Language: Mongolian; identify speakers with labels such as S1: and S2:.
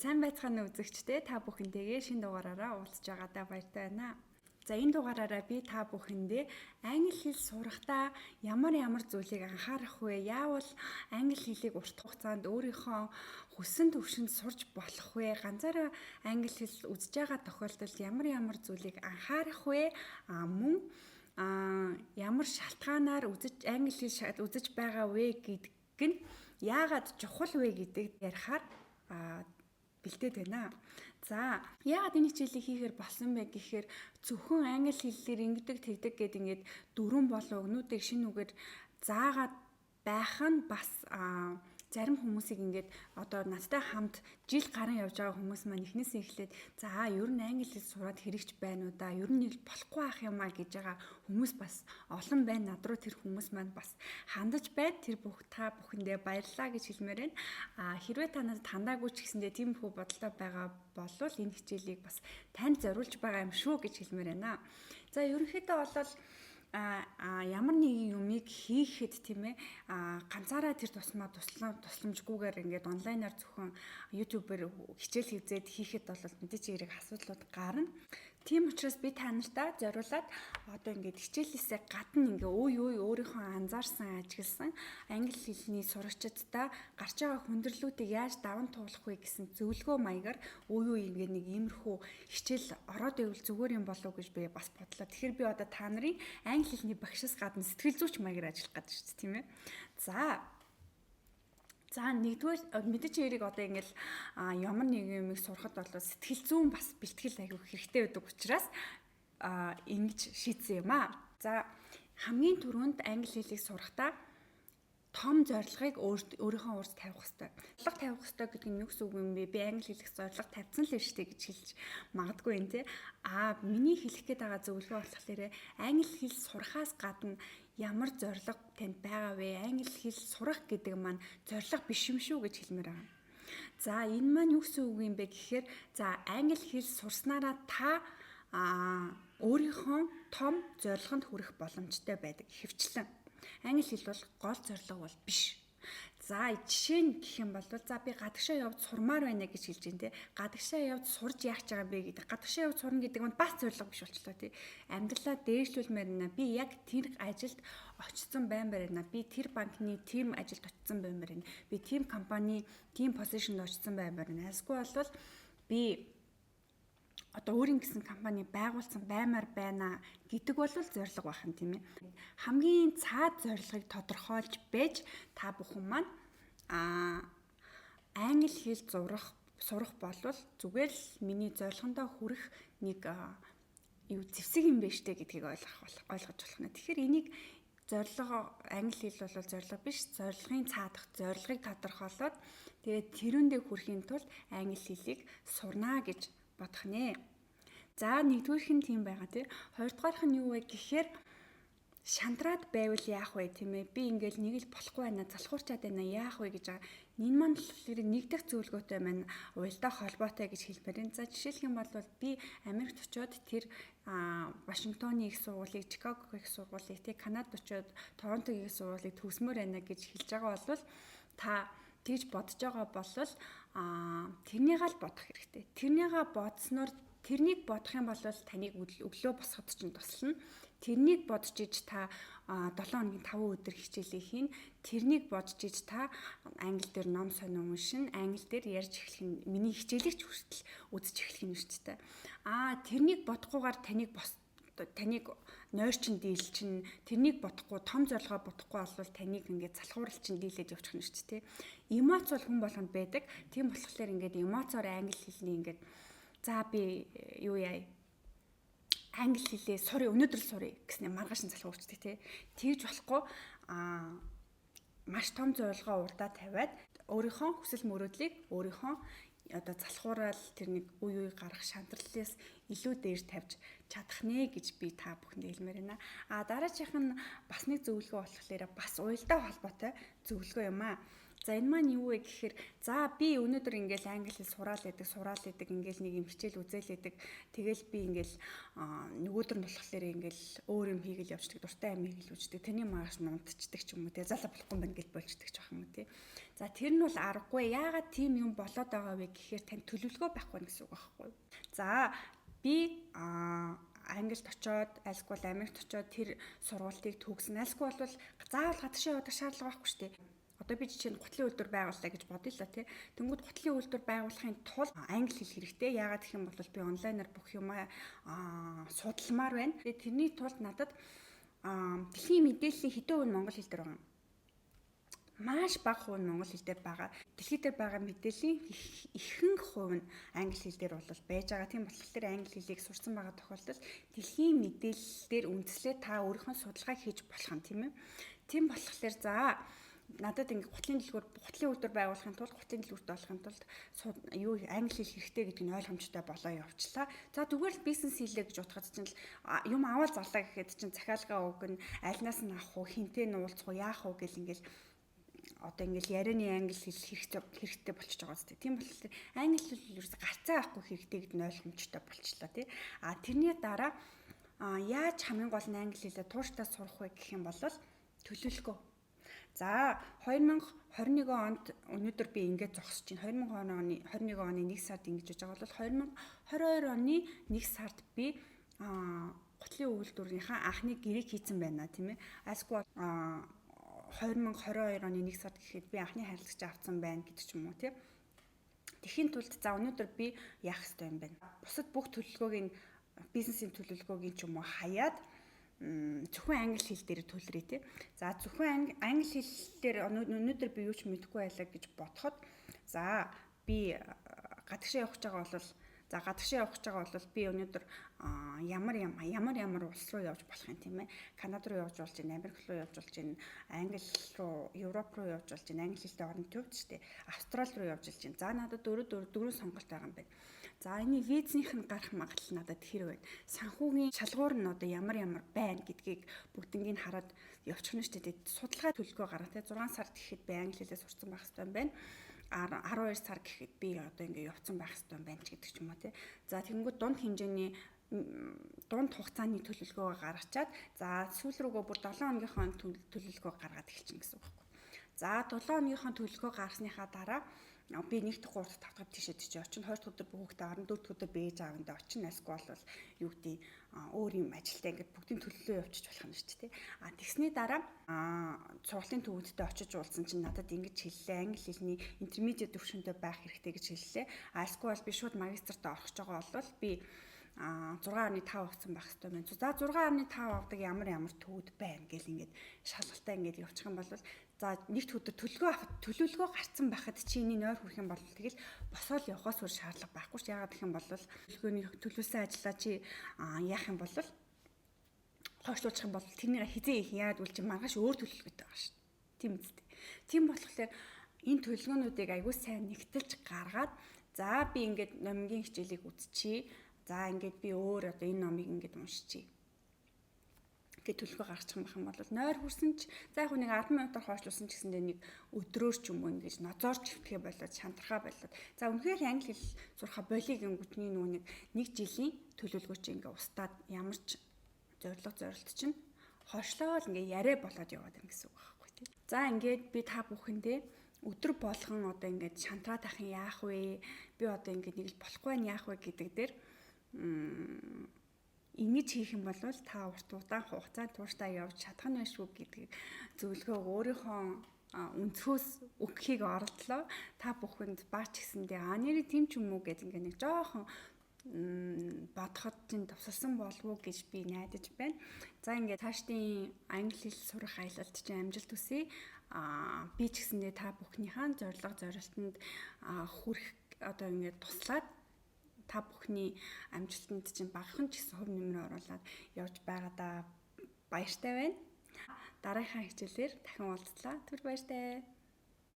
S1: Сайн байцгаана уу, үзэгчдээ, та бүхэнтэйгээ шинэ дугаараараа уулзж байгаадаа баяртай байна. За, энэ дугаараараа би та бүхэндээ англи хэл сурахдаа ямар ямар зүйлийг анхаарах вэ? Яавал англи хэлийг урт хугацаанд өөрийнхөө хүссэн төвшөнд сурч болох вэ? Ганцаараа англи хэл үзэж байгаа тохиолдолд ямар ямар зүйлийг анхаарах вэ? А мөн ямар шалтгаанаар үзэж англи хэл үзэж байгаа вэ гэдэг нь яагаад чухал вэ гэдэг ярихаар бэлдээд байна. За, яагаад энэ хичээлийг хийхээр болсон бэ гэхээр зөвхөн англи хэллээр ингэдэг тэгдэг гэд ингээд дүрэм болон үгнүүдийг шинэ үгээр заагаад байх нь бас зарим хүмүүсийг ингээд одоо надтай хамт жил гарan явж байгаа хүмүүс маань эхнээсээ эхлээд за, ер нь англи хэл сураад хэрэгч байна уу да, ер нь нэг болохгүй ах юм а гэж байгаа хүмүүс бас олон байна. Над руу тэр хүмүүс маань бас хандаж байна. Тэр бүх та бүхэндээ баярлалаа гэж хэлмээр байна. А хэрвээ та надад хандаагүй ч гэсэндээ тийм хүү бодолтой байгаа болвол энэ хичээлийг бас танд зориулж байгаа юм шүү гэж хэлмээр байна. За, ерөнхийдөө бол ямар нэгэн юмыг хийхэд, тийм ээ, ганцаараа тэр тусмаа тусламжгүйгээр ингээд онлайнаар зөвхөн YouTube-ээр хичээл хийзээд хийхэд бол мэдээч хэрэг асуудлууд гарна. Тийм учраас би та нартай зориулаад одоо ингээд хичээлээсээ гадна ингээ үе үе өөрийнхөө анзаарсан, ажигласан англи хэлний сурагчидтай гарч байгаа хүндрэлүүдийг яаж даван туулах вэ гэсэн зөвлөгөө маягаар үе үе ингээд нэг иймэрхүү хичээл ороод ивэл зүгээр юм болов уу гэж би бас бодлоо. Тэгэхээр би одоо та нарын англи хэлний багшаас гадна сэтгэл зүйч маягаар ажиллах гэдэг шүү дээ, тийм ээ. За, нэгдүгээр мэдээч хэрэг одоо ингээл ямар нэг юмыг сурахад бол сэтгэл зүйн бас бэлтгэл аягүй хэрэгтэй байдаг учраас ингэж шийдсэн юм аа. За, хамгийн түрүүнд англи хэлийг сурахдаа том зорилгыг өөрийнхөө урд тавих хэрэгтэй. Зорилго тавих хэрэгтэй гэдэг нь юу гэсэн үг юм бэ? Би англи хэлэх зорилго тавьсан л шүү дээ гэж хэлж магадгүй юм те. А миний хэлэх гээд байгаа зөвлөгөө болохоор англи хэл сурахаас гадна ямар зорилго танд байгаа вэ? Англи хэл сурах гэдэг маань зорилго биш юм шүү гэж хэлмээр байгаа. За, энэ маань юу гэсэн үг юм бэ гэхээр за, англи хэл сурснараа та өөрийнхөө том зорилгонд хүрэх боломжтой байдаг ихэвчлэн. Англи хэл бол гол зорилго бол биш. За, жишээ нь гэх юм бол за, би гадагшаа явж сурмаар байна гэж хэлж байна те. Гадагшаа явж сурж яах гэж байгаа юм бэ гэдэг. Гадагшаа явж сурна гэдэг нь бас зорилго биш болчлоо те. Амьдралаа дээшлүүлмээр байна. Би яг тэр ажилд очсон баймаар байна. Би тэр банкны тийм ажилд очсон баймаар байна. Би тийм компани тийм position д очсон баймаар байна. Эсвэл бол би одоо өөрийн гэсэн компани байгуулсан баймаар байна гэдэг бол зорилго байх юм, тийм ээ. Хамгийн цаад зорилгыг тодорхойлж байж та бүхэн маань англи хэл сурах болвол зүгээр л миний зорилгондоо хүрэх нэг юу зэвсэг юм байна штэ гэдгийг ойлгож болох нь. Тэгэхээр энийг зорилго, англи хэл бол зорилго биш, зорилгын цаадах зорилгыг тодорхойлоод тэгээд тэрүүндээ хүрэхийн тулд англи хэлийг сурнаа гэж бодох нэ. За, нэгдүгээрх нь тийм байгаа, тий. Хоёрдугаарх нь юу вэ гэхээр шантраад байвал яах вэ, тийм ээ? Би ингээл нэг л болохгүй байна, залхуурчаад байна, яах вэ гэж байгаа. Энэ маань болохоор нэг дэх зөвлөгөөтэй маань уялдаа холбоотой гэж хэлмээр байна. За, жишээлх юм бол би Америкт очиод тэр Вашингтоны их сургуулийг, Чикагогийн их сургуулийг, тий, Канадад очиод Торонтогийн их сургуулийг төгсмөр байна гэж хэлж байгаа бол, та тэгж бодож байгаа бол тэрнийгээ л бодох хэрэгтэй. Тэрнийгээ бодсноор, тэрнийг бодох юм бол таныг өглөө босоход чинь туслана. Тэрнийг бодож иж та 7 хоногийн 5 өдөр хичээлээ хийн. Тэрнийг бодож иж та англи дээр ном сонин уншин, англи дээр ярьж эхлэх нь миний хичээлийг ч хүртэл үзэж эхлэх нь шүү дээ. Аа, тэрнийг бодохгүйгээр таныг нойрчин дийлчин, тэрнийг бодохгүй, том зорилгоо бодохгүй болвол таныг ингээд залхуурал чин дийлээд явчих нь шүү дээ. Эмоц бол хүн болгонд байдаг. Тийм болохоор ингээд эмоцоор англи хэлний ингээд за, би юу яа, англи хэлээ сурыг, өнөөдөр л сурыг гэснээр маргааш нь залхуурчдаг, тий. Тэгж болохгүй, маш том зорилгоо урдаа тавиад өөрийнхөө хүсэл мөрөөдлийг өөрийнхөө одоо залхуурал тэр нэг үе үе гарах шантралаас илүү дээр тавьж чадах нэ гэж би та бүхэнд хэлмээр байна. А дараачих нь бас нэг зөвлөгөө болохоор бас уялдаа холбоотой зөвлөгөө юм аа. За, энэ маань юу вэ гэхээр, за, би өнөөдөр ингээл англи хэл сураал байдаг, сураал байдаг, ингээл нэг юм хичээл үзээл байдаг. Тэгэл би ингээл нөгөөдөр нь болохоор ингээл өөр юм хийгээл явчихдаг, дуртай юм хийгээл үздэг. Тэрний маргааш нь унтчихдаг ч юм уу те. Залаа болохгүй юм байна гэж болчдөг ч байх юм уу те. За, тэр нь бол аргагүй. Яагаад тийм юм болоод байгаа вэ гэхээр тань төлөвлөгөө байхгүй гэсэн үг байхгүй юу? За, би Англид очоод, альсгүй Америкт очоод тэр сургалтыг төгснө. Альсгүй бол заавал гадагшаа явах шаардлага байхгүй шүү дээ. Одоо би жишээ нь гутлын үйлдвэр байгууллаа гэж бодъё л тий. Тэнгүүд гутлын үйлдвэр байгуулахын тулд англи хэл хэрэгтэй. Яагаад гэх юм бол би онлайнаар бүх юмаа судалмаар байна. Тэгээ тэрний тулд надад дэлхийн мэдээллийн хэдэн хувь нь монгол хэл дээр байгаа юм? Маш бага хувь нь монгол хэл дээр байгаа. Дэлхий дээр байгаа мэдээллийн ихэнх хувь нь англи хэл дээр бол байж байгаа. Тийм болохоор англи хэлийг сурсан байгаа тохиолдолд дэлхийн мэдээлэл дээр үндэслээ та өөрийнхөө судалгаа хийж болох юм, тийм ээ. Тийм болохоор, за, надад ингээ гутлын дэлгүүр, гутлын үйлдвэр байгуулахын тулд, гутлын дэлгүүрт олохын тулд юу англи хэл хэрэгтэй гэдэг нь ойлгомжтой болоо явчлаа. За, зүгээр л бизнес хийлээ гэж бодоход чинь л юм аваад зарлаа гэхэд чинь захиалгаа өгнө, альнаас нь авах уу, хинтээ нь уулзах уу, яах уу гэл ингээл одоо ингээл ярианы англи хэл хэрэгтэй болчихж байгаа зү. Тийм болохоор англи хэл ерөөс гарцаа авахгүй хэрэгтэй гэдэг нь ойлгомжтой болчлоо тий. А тэрний дараа яаж хамгийн гол нь англи хэлээ тууштай сурах вэ гэх юм бол төлөвлөгөө. За, 2021 онд өнөөдөр би ингээд зогсож байна. 2020 оны 21 оны 1 сард ингэж байж байгаа бол 2022 оны 1 сард би гутлын үйлдвэрийнхаа анхны гэрээг хийцэн байна, тийм ээ. Альсгүй 2022 оны 1 сард гэхэд би анхны харилцагч авсан байна гэдэг ч юм уу, тийм. Тэхийн тулд, за, өнөөдөр би яах ёстой юм бэ? Бусад бүх төлөвлөгөөг нь, бизнесийн төлөвлөгөөг ч юм уу хаяад зөвхөн англи хэл дээр төлрий тий. За, зөвхөн англи хэл дээр өнөөдөр би юу ч мэдэхгүй байлаа гэж бодоход, за, би гадагшаа явах гэж байгаа бол, за, гадагшаа явах гэж байгаа бол би өнөөдөр ямар ямар ямар улс руу явж болох юм, тийм ээ. Канада руу явж болж байна, Америк руу явж болж байна, Англи руу, Европ руу явж болж байна, англи хэлтэй орон төвд ч тийм, Австрали руу явж болж байна. За, надад дөрөв дөрөв дөрвөн сонголт байгаа юм байна. За, энэ визнийх нь гарах магадлал надад хэр байна? Санхүүгийн шалгуур нь одоо ямар ямар байна гэдгийг бүгднийг хараад явчих нь шүү дээ. Судалгаа төлөвлөгөө гаргах те, 6 сард гэхэд би англи хэлээ сурцсан байх хэрэгтэй юм байна. 12 сар гэхэд би одоо ингээ явцсан байх хэрэгтэй юм байна ч гэдэг ч юм уу те. За, тэгэнгүүт дунд хэмжээний, дунд хугацааны төлөвлөгөөгөө гаргачаад, за, сүүл рүүгөө бүр 7 хоногийнхоо төлөвлөгөө гаргаад эхэлчихнэ гэсэн үг байхгүй. За, 7 хоногийнхоо төлөвлөгөө гаргасныхаа дараа би 1 дахь 3 дахь 5 дахь тийшээ тийшээ очино, 2 дахь өдөр хүүхдээ орно, 4 дахь өдөр би ээж аавындаа очино, эсвэл бол юу гэдэг өөр юм ажилтаа, ингээд бүгдийн төлөвлөө явуулчих болох юм шүү дээ. А тэгсний дараа сургуулийн төвөдтэй очиж уулзсан чинь надад ингэж хэллээ. Англи хэлний intermediate түвшинтэй байх хэрэгтэй гэж хэллээ. А эсвэл би шууд магистртаа орох гэж байгаа бол би 6.5 авсан байх хэрэгтэй байна. За, 6.5 авдаг ямар ямар төвд байна гэл ингээд шалгалтаа ингээд явуучих юм бол, за, нэгд өдөр төлөвлөгөө гарцсан байхад чи энийг нойр хүрэх юм бол тэгэл босоод явахаас өөр шаардлага байхгүй ш. Яагаад гэх юм бол төлөвлөгөөний төлөвлөсөн ажлаа чи яах юм бол, хойшлуулчих юм бол тэрнийг хизээ их яагаад үл чи маргааш өөр төлөвлөгөөтэй байгаа ш. Тийм үстэй. Тийм болохоор энэ төлөвлөгөөнүүдийг аягүй сайн нэгтэлж гаргаад, за, би ингээд номгийн хичээлийг үзчихье. За, ингээд би өөр одоо энэ номыг ингээд уншчихъя гэж төлөвлөгөө гаргачих юм бол нойр хүрсэн ч, за, яг нэг 10 минутаар хойшлуулсан ч гэсэндээ нэг өдрөөр ч юм уу ингэж нозоор чивтгэе болоод, шантрахаа болоод, за, үнэхээр англи хэл сурахаа болиг гингүүтний нөгөө нэг жилийн төлөвлөгөө чи ингээ устдаад, ямар ч зорилго зорилт чинь хойшлоо л ингээ яриа болоод яваад байна гэсэн үг байхгүй тий. За, ингээд би та бүхэндээ өдөр болгон одоо ингээд шантраад ах юм яах вэ? Би одоо ингээд нэг л болохгүй нь яах вэ гэдэг дээр ингэж хийх юм бол та урт удаан хугацаанд тууштай явж чадах нь шүү гэдгийг зөвлөгөө өөрийнхөө өнцгөөс өгөхийг оролдлоо. Та бүхэнд баач гэсэндээ а нэрээ тийм ч юм уу гэд ингээ нэг жоохон бодоход чинь тусалсан болов уу гэж би найдаж байна. За, ингээд цаашдын англи хэл сурах аялалд чинь амжилт хүсье. А би ч гэсэндээ та бүхнийхээ зорилго зорилтонд хүрэх одоо ингээд туслаад та бүхний амжилтанд чинь багахан ч гэсэн хувь нэмрээ оруулаад явж байгаадаа баяртай байна. Дараагийнхаа хичээлээр дахин уулзлаа. Түр баяртай.